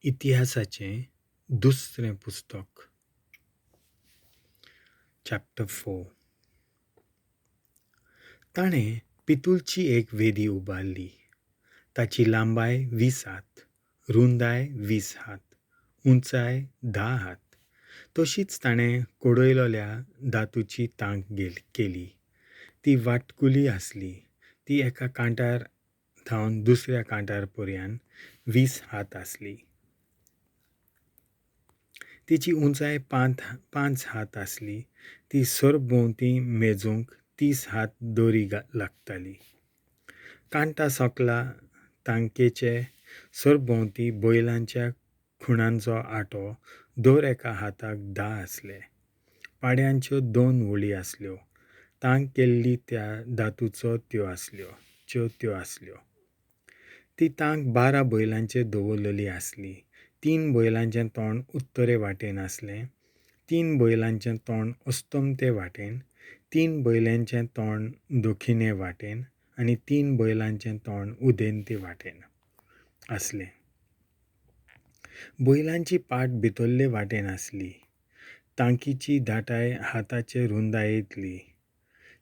इतिहासाचें दुसरें पुस्तक, चॅप्टर 4. ताणें पितूळची एक वेदी उबारली. ताची लांबाय 20 हात, रुंदाय 20 हात, उंचाय 10 हात. तशीच ताणें कोडयलोल्या धातूची तांक केली. ती वाटकुली आसली. ती एका कांठार थावन दुसऱ्या कांठार पर्यान 20 हात आसली. तिची उंचाय 5 हात आसली. ती सरभोंवती मेजूंक 30 हात दोरी लागताली. कांटा सकला तांकेचे सरभोंवती बैलांच्या खुणांचो आटो दर एका हाताक 10 आसले. पाड्यांच्यो 2 वळी आसल्यो. तांक केल्ली त्या धातूचो त्यो आसल्यो. ती तांक 12 बैलांचेर दवरलेली आसली. 3 बैलांचें तोंड उत्तरे वाटेन आसलें, 3 बैलांचें तोंड अस्तमते वाटेन, 3 बैलांचें तोंड दक्षिणे वाटेन आनी 3 बैलांचें तोंड उदेंते वाटेन आसलें. बैलांची पाट भितरले वाटेन आसली. तांकीची दाटाय हाताचे रुंदायेंतली.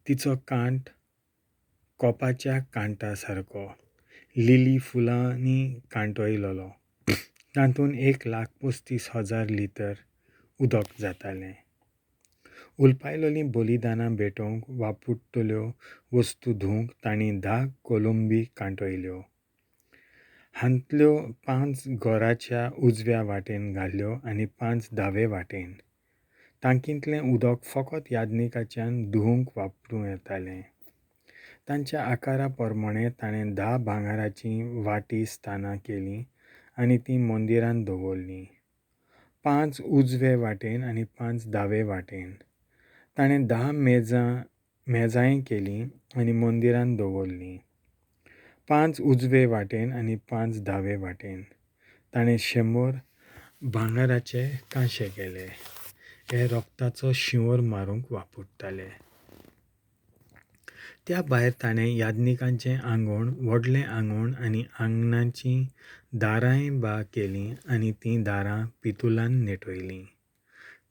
तिचो कांठ कोपाच्या कांठा सारको लिली फुलांनी कांटयलोलो. तातूंत 1,35,000 लिटर उदक जातालें. उलपायलोलीं बलिदानां भेटोवंक वापरतल्यो वस्तू धुवंक तांणी 10 कोलंबी कांटयल्यो. हांतल्यो 5 घराच्या उजव्या वाटेन घाल्यो आनी 5 दावे वाटेन. तांकींतलें उदक फकत याज्ञिकाच्यान धुवंक वापरूं येतालें. तांच्या आकारा प्रमाणें ताणें 10 भांगराचीं वाटी स्थानां केलीं आनी तीं मंदिरांत दवरलीं. 5 उजवे वाटेन आनी 5 दावे वाटेन. ताणें 10 मेजांय केलीं आनी मंदिरांत दवरलीं. 5 उजवे वाटेन आनी 5 दावे वाटेन. ताणें 100 भांगराचे कांशे केले. हे रोगताचो शिंवर मारूंक वापरताले. त्या भायर ताणें याज्ञिकांचें आंगण, व्हडलें आंगण आनी आंगणाचीं दारांय बा केलीं आनी तीं दारां पितुलान नेटयलीं.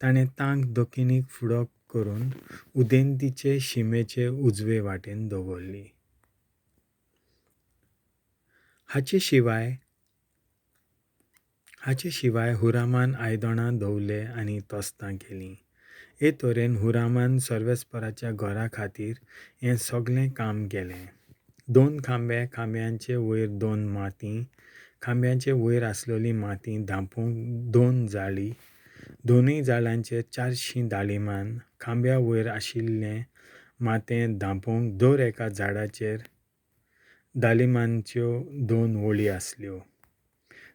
ताणें तांक दक्षिणेक फुडो करून उदेंतीचे शिमेचे उजवे वाटेन दवरली. हाचे शिवाय हुरामान आयदनां दवले आनी तोस्तां केलीं. हे तरेन हुरामान सर्वेस्पराच्या घरा खातीर हें सगलें काम केलें. 2 खांबे, खांब्यांचे वयर 2 माती, खांब्यांचे वयर आसलेली माती धांपूंक 2 जाळी, दोनूय जाळ्यांचेर 400 दाळिमान, खांब्या वयर आशिल्लें मातें धांपूंक दर एका झाडाचेर दालिमांच्यो 2 वळी आसल्यो.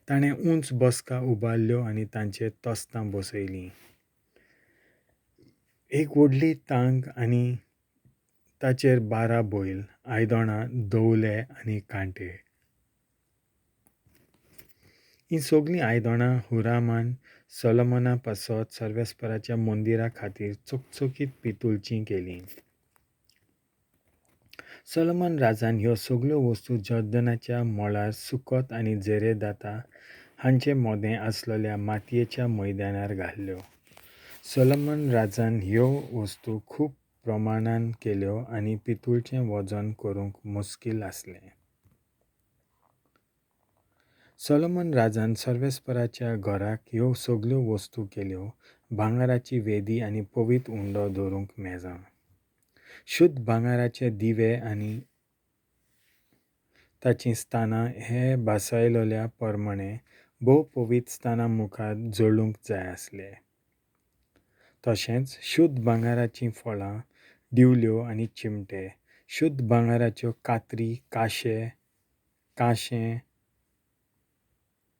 ताणें उंच बसका उबारल्यो आनी तांचेर तोस्तां बसयलीं. एक व्हडली तांक आनी ताचेर 12 बैल, आयदनां, दवले आनी कांटे. हीं सगलीं आयदनां हुरामान सोलोमना पासत सर्वेस्पराच्या मंदिरा खातीर चकचकीत पितूळचीं केलीं. सोलोमन राजान ह्यो सगल्यो वस्तू जॉर्दनाच्या मळार सुकत आनी झेरेदाता हांचे मदें आसलेल्या मातयेच्या मैदानार घाल्ल्यो. सोलोमन राजान ह्यो वस्तू खूब प्रमाणान केल्यो आनी पितूळचें वजन करूंक मुश्कील आसलें. सोलोमन राजान सर्वेस्पराच्या घराक ह्यो सगल्यो वस्तू केल्यो: भांगराची वेदी आनी पवित्र उंडो दवरूंक मेजां, शुद्ध भांगराचे दिवे आनी ताचीं स्थानां हे भासायलोल्या प्रमाणें भोव पवित्र स्थानां मुखार जळूंक जाय आसले. तशेंच शुद्ध भांगराचीं फळां, दिवल्यो आनी चिमटे, शुद्ध भांगराच्यो कातरी,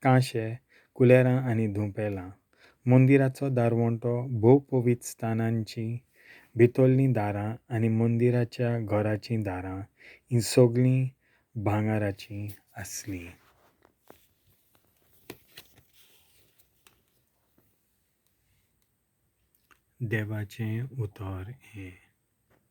कांशे, कुलेरां आनी धुंपेलां, मंदिराचो दारवंटो, भोव पवित्र स्थानांची भितरलीं दारां आनी मंदिराच्या घराचीं दारां हीं सगलीं भांगराचीं आसलीं. देवाचें उतर हें.